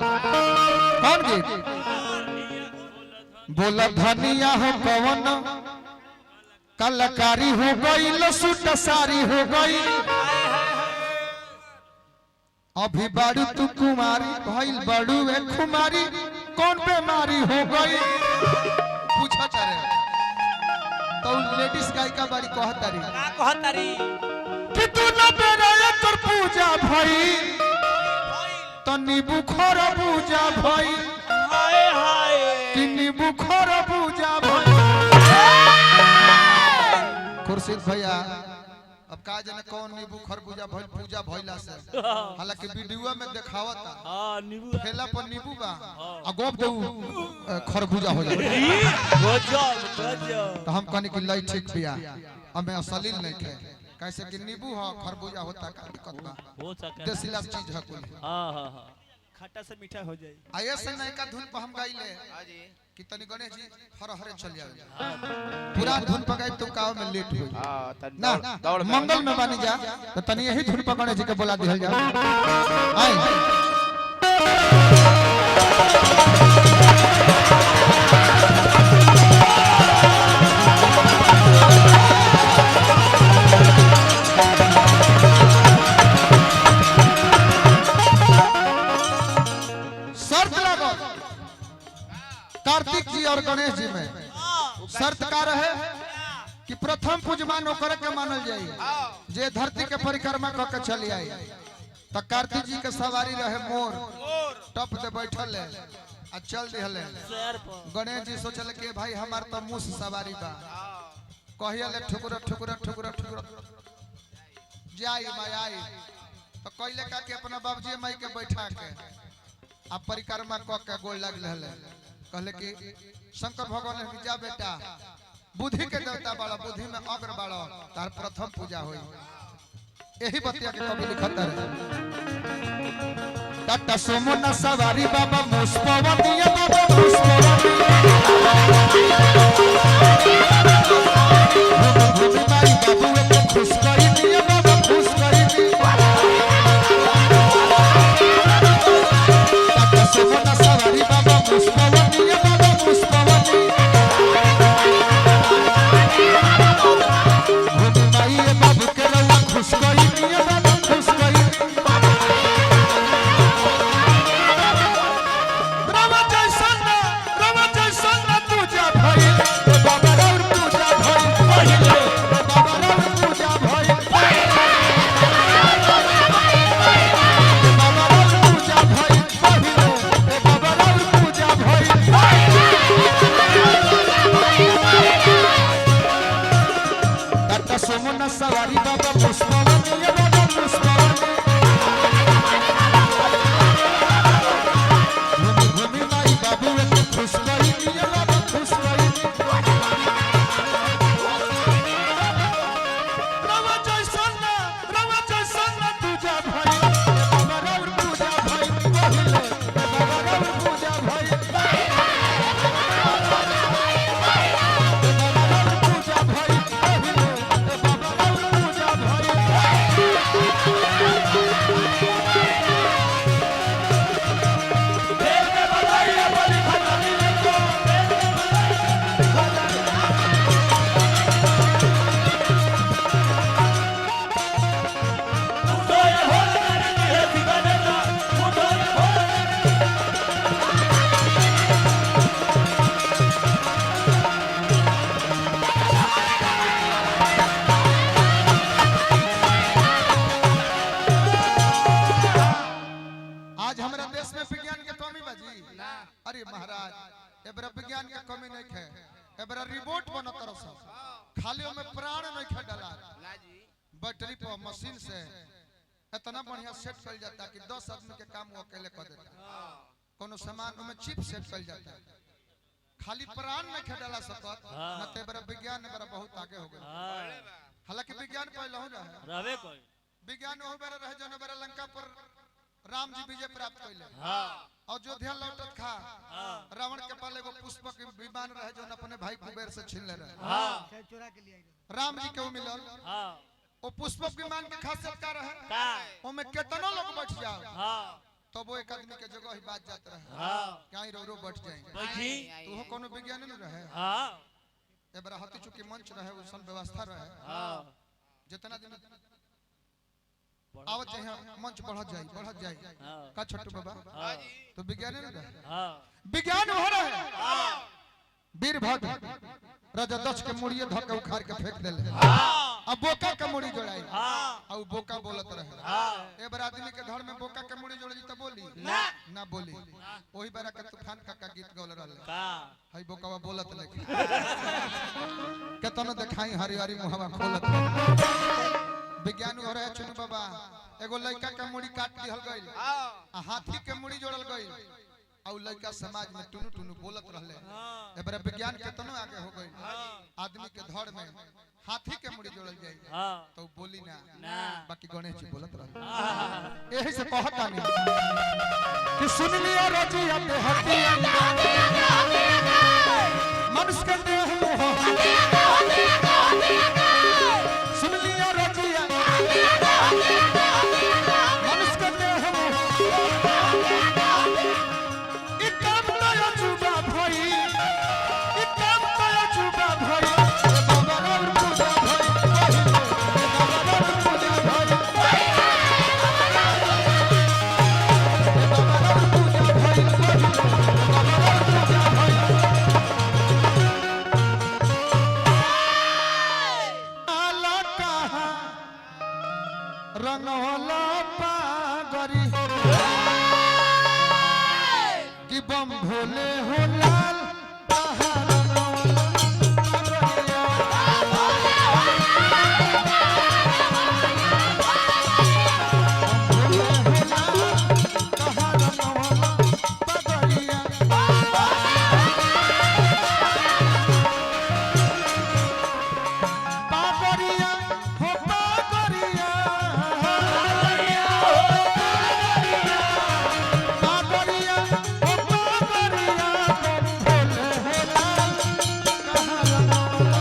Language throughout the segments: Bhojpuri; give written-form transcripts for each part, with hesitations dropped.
बड़ा। कौन गीत बोला धनिया हो कवन कलाकारी हो गई, सूट सारी हो गई, अभी बाड़ू तू कुमारी भइल बाड़ू ए खुमारी, कौन बीमारी हो गई पूछा तारे। तो लेडीज गायिका बाड़ी कहतारी का कहतारी कि तू न बेरा एकर पूजा भई तो नींबू खर पूजा भई, हाय हाय कि नींबू खर पूजा भई। खुर्शीद भैया अब का जाने कौन नींबू खरबूजा भइल पूजा भइला से, हालांकि वीडियो में देखावता हां नींबू ठेला पर नींबू बा आ गोप देऊ खरबूजा हो जाए। गजब गजब। तो हम कहनी कि लई ठीक बिया, हमें असलील नहीं थे कैसे कि नींबू हो खरबूजा होता का दिक्कत बा, हो सके देसीला चीज है कुल। हां हां हां खट्टा से मीठा हो जाए। आये से नयका धुन पर हम गाइले कि तनी गणेश जी हर हरे चल जावे, पूरा धुन पर गाई तो काव में लेट होई ना दौड़ में मंगल में बानी जा तो तनी यही धुन पर गणेश जी के बोला दिहल जा। आए शर्त लागल कार्तिक जी और गणेश जी में शर्त का रहे कि प्रथम पूजमान ओकर के मानल जाई जे धरती के परिक्रमा क के चली आई। तो कार्तिक जी के सवारी रहे मोर, टप दे बैठल है आ चल दिहले। शेर पर गणेश जी सोचल कि भाई हमार तो मुस सवारी बा, कहिए ठुकुर ठुकुर ठुकुर ठुकुर जाई माई आई। तो कहले का कि अपना बाबूजी माई के बैठा के आ परिक्रमा क के गोल लग रहले। कहले कि शंकर भगवान ने जा बेटा बुद्धि के देवता बाड़ा, बुद्धि में अग्र बाड़ा, तार प्रथम पूजा होई। यही बतिया के कवि लिखत रहे टाटा सुमो न सवारी बाबा मुस्पवनिया बाबा मुस्पवनिया भूमि माई बाबू के खुश करी दिया बाबा खुश करी दिया। टाटा सुमो न सवारी बाबा मुस्पवनिया बाबा मुस्पवनिया भूमि माई बाबू के रउआ खुश करी दिया बाबा खुश करी दिया। रामा जैसन रामा जैसन पूजा भइल बाबा राउर पूजा भइल पहिले बाबा राउर पूजा भइल बाबा राउर पूजा भइल पहिले बाबा राउर पूजा भइल। टाटा सुमन सवारी बाबा पुष्पवनी बाबा पुष्पवनी घूमी घूमी माई बाबू के खुश करी दिया बाबा खुश करी रवा जैसन रवा जैसन पूजा भइल बाबा राउर पूजा भइल पहिले बाबा राउर पूजा भइल बाबा राउर पूजा भइल पहिले बाबा राउर पूजा भइल। आज हमारा देश में विज्ञान के कमी बाजी। अरे महाराज एबरा विज्ञान के कमी नहीं है, एबरा रिबोट बनत रह सब, खाली ओमे प्राण नहीं है डला, बैटरी पर मशीन से इतना बढ़िया सेट कइल जाता कि 10 आदमी के काम वो अकेले कर देता। कोनो सामान ओमे चिप सेट कइल जाता, खाली प्राण नहीं है डला सकत न। ते एबरा विज्ञान एबरा बहुत आगे हो गए। हालांकि विज्ञान पहले हो रहे रहबे कोई विज्ञान ओहो बेरा रहे जौन बेरा लंका पर राम जी विजय प्राप्त कैले हां और अयोध्या लौटत खा हां रावण के पास एगो पुष्पक विमान रहे जौन अपने भाई कुबेर से छीन ले रहे। हां राम जी के ऊ मिलल। हां वो पुष्पक विमान के खासियत का रहे का ओमे केतनो लोग बैठ जाओ हां तबो एक आदमी के जगह ही बात जात रहे। हाँ। कहीं रो रो बैठ जाए। बैठी। तू कोनो विज्ञान न रहे। हाँ। एबरा हती चूंकि मंच रहे उसन व्यवस्था रहे। हाँ। जितना दिन आवत जाए मंच बढ़त जाए बढ़त जाए। हाँ। का छोटू बाबा? हाँ। तो विज्ञान न रहे। हाँ। विज्ञान हो रहे। वीरभद्र राजा दक्ष के मुड़िए धक के उखाड़ के फेंक देले। हाँ। अब बोका के मुड़ी जोड़ाई। हाँ। और बोका बोलत रहे। हाँ। ए बार आदमी के घर में बोका के मुड़ी जोड़ी त बोली ना। ना बोली। ओही बार के तूफान काका गीत गौल रहले। का हई बोकावा बोलत नहीं। केतनो देखाई हरी हरी मुहवा खोलत। विज्ञान हो रहे चुनु बाबा एगो लड़का के मुड़ी काट दिहल गइल आ हाथी के मुड़ी जोड़ल गइल आ उ लड़का समाज में टुनु टुनु बोलत रहले। हाँ। ए बार विज्ञान केतनो आगे हो गइल। आदमी के धड़ में हाथी के मुड़ी जोड़ल जाई हाँ। तो बोली ना। ना। बाकी गणेश जी बोलत रहले। हाँ। यही से कहता नहीं कि सुन लिया रजिया ते हतिया मनुष्य के देह मोह सुन लिया रजिया मनुष्य के देह मोह ई काम तो अजूबा भई ई काम तो अजूबा भई बाबा राम पूजा भई बाबा राम पूजा भई रंगोला पागरी कि बम भोले हो लाल रंगोला पागरिया। बम भोले हो लाल, कहाँ रंगोला पागरिया। पागरिया हो पागरिया पागरिया हो पागरिया बम भोले हो लाल कहाँ रंगोला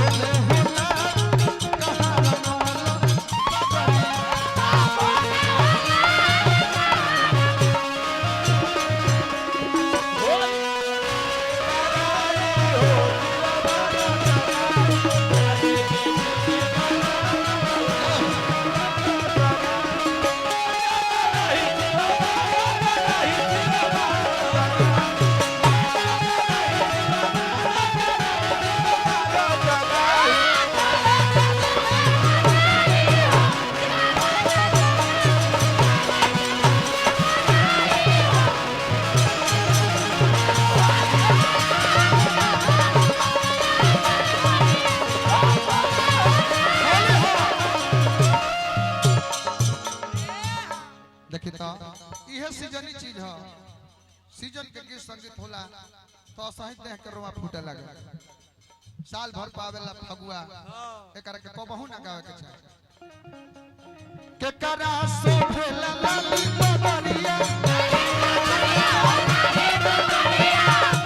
भोले हो लाल कहाँ रंगोला पागरिया। देखी तो इहे सीजनी चीज है। सीजन के गीत संगीत होला तो असही देह के रोआ फूटे लगे। साल भर पावेला फगुआ एकरा के कबहू ना गावे के चाही। के करा शोभेला लाली बबरिया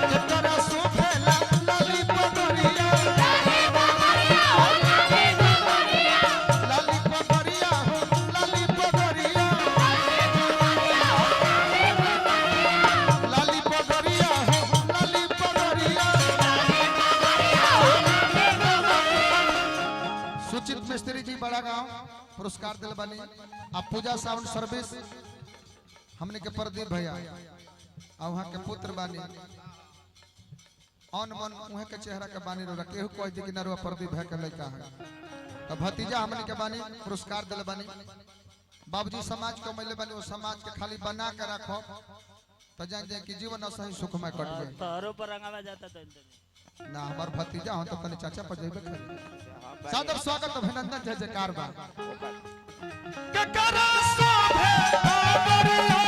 के करा शोभेला लाली बबरिया लाली बबरिया हो लाली बबरिया लाली पगरिया हो लाली पगरिया। सुचित मिस्त्री जी बड़ा गांव पुरस्कार दिल बनी। आ पूजा साउंड सर्विस हमने के प्रदीप भैया आ वहाँ के पुत्र बानी अन मन उहे के चेहरा के बानी रो केहू कह दी कि नरुआ प्रदीप भैया के लड़का है तो भतीजा हमने के बानी पुरस्कार दिल बनी। बाबूजी समाज के मैले बानी वो समाज के खाली बना के रखो तो जान जाए कि जीवन असही सुखमय कट जाए। तोहरो पर रंगावा जाता तन तनी। ना हमार भतीजा हो तो तनी चाचा पर जइबे खरी। सादर स्वागत अभिनंदन जय जयकार बा। के करा शोभे बाबरिया,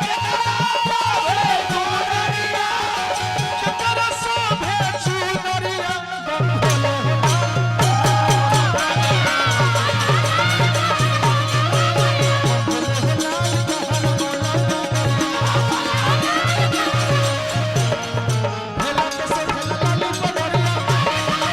के करा शोभे चुनरिया, के करा शोभे चुनरिया, बम भोले हो लाल, बम भोले हो लाल, कहाँ रंगोला पागरिया। भेला के शोभे लाली पगरिया, भेला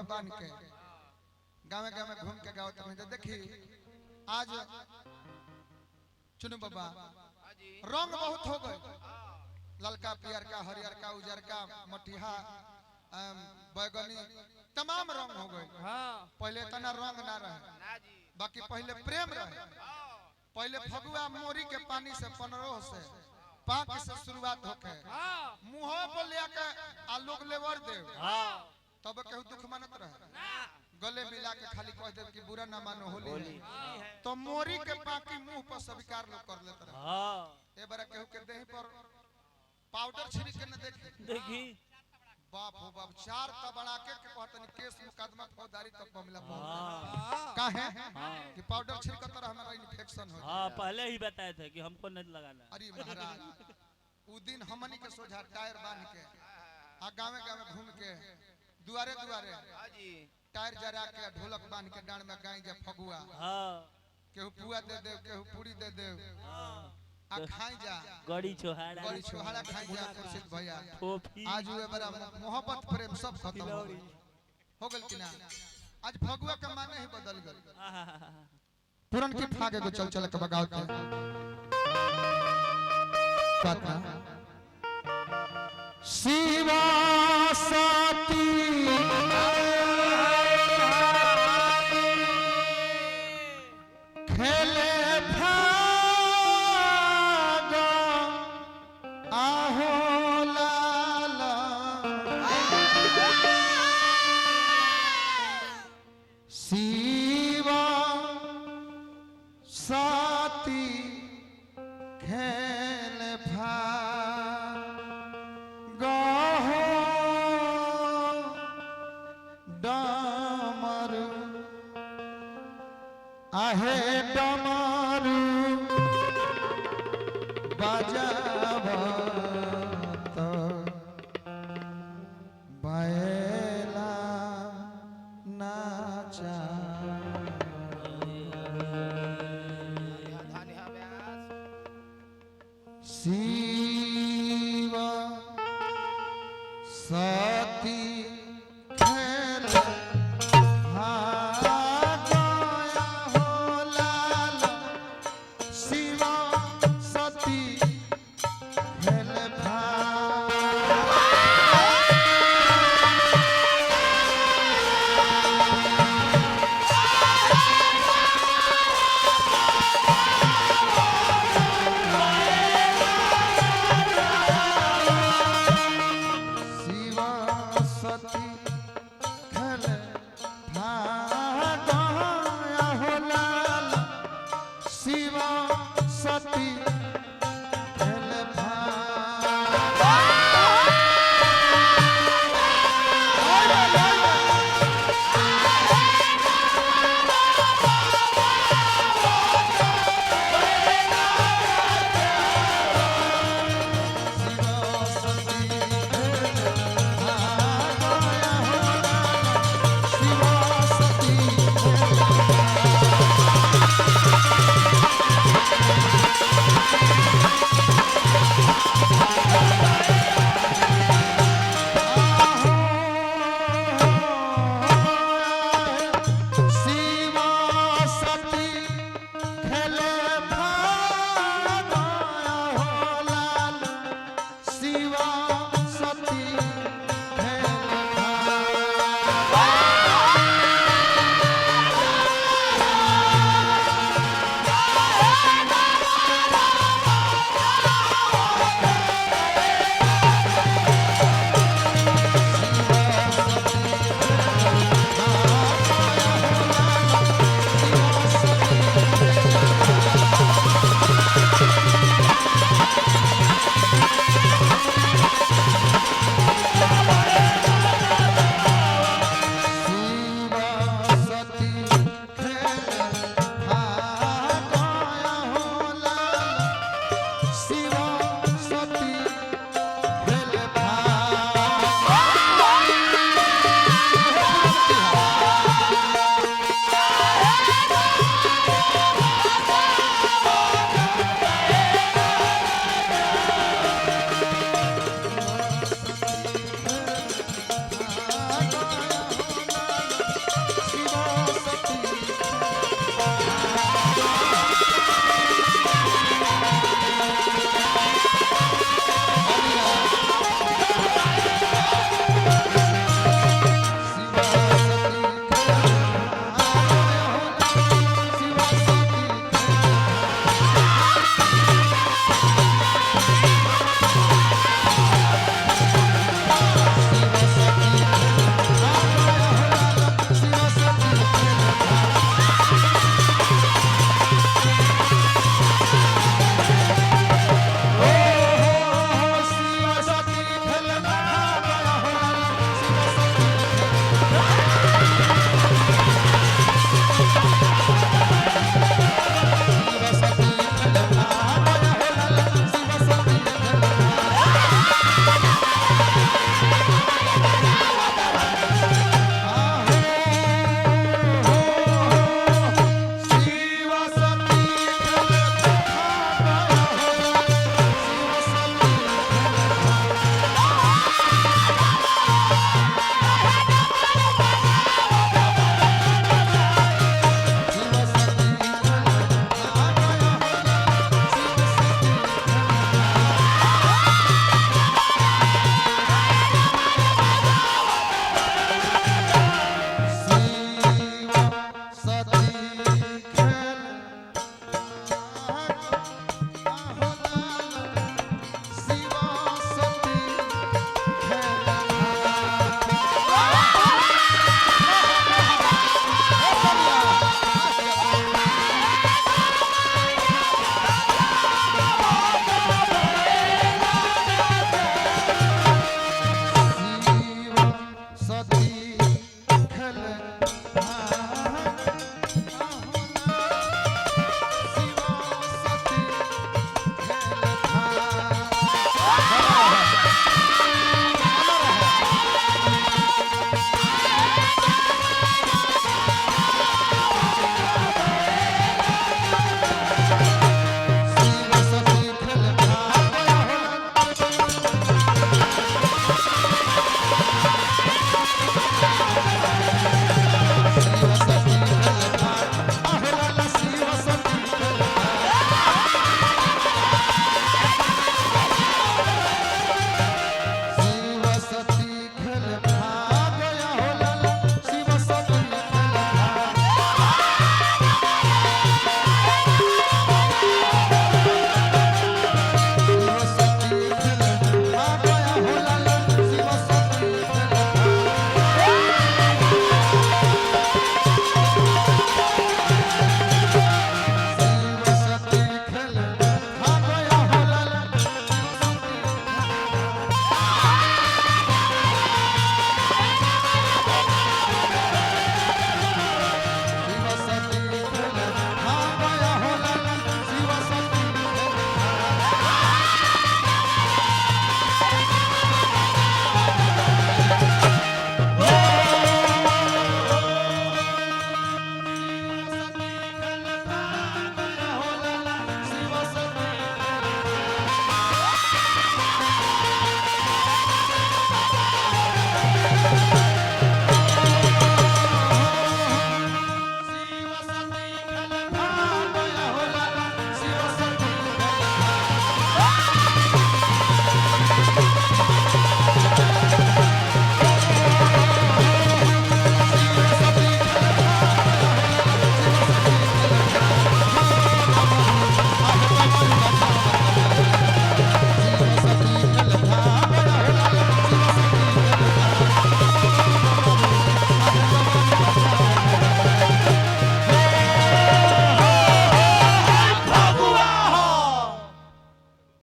बांध के गाँव गाँव में घूम के गाँव तक देखी। आज चुनु बाबा रंग बहुत हो गए, ललका पियरका हरियरका उजरका मटिहा बैगनी तमाम रंग हो गए। पहले इतना रंग ना रहे, बाकी पहले प्रेम रहे। पहले फगुआ मोरी के पानी से पनरोह से पाक से शुरुआत होके मुँह पर ले के आ लोग लेवर दे, तब केहू दुख मानत रहे। गले मिला के खाली कह दे कि बुरा ना मानो होली है, तो मोरी के पाकी मुंह पर स्वीकार लोग कर लेते रहे। ए बार केहू के देह पर पाउडर छिड़क के न देखी देखी, बाप हो बाप चार तबड़ा के कहतनी केस मुकदमा फौजदारी तक मामला पहुंच। काहे कि पाउडर छिड़कत रह हमरा इन्फेक्शन हो। हां पहले ही बताए थे कि हमको नहीं लगाना। अरे महाराज उ दिन हमनी के सोझा टायर बांध के आ गांवे गांवे घूम के दुआरे दुआरे टायर जरा के ढोलक बांध के डांड में गाई जा फगुआ। हां केहू पुआ दे दे, केहू पूरी दे दे, आ खाई जा गड़ी छोहाड़ा, गड़ी छोहाड़ा खाई जा। खुर्शीद भैया आज वे बड़ा मोहब्बत प्रेम सब खत्म हो गल कि ना। आज फगुआ के माने ही बदल गल। पुरन की फागे को चल चल के बगाव के बात ना। शिवा साथी खेले फागा आहो लाला शिवा साथी खेल फागा हो डामरू आहे डमरू बजावत बैला नाचा। शिव सती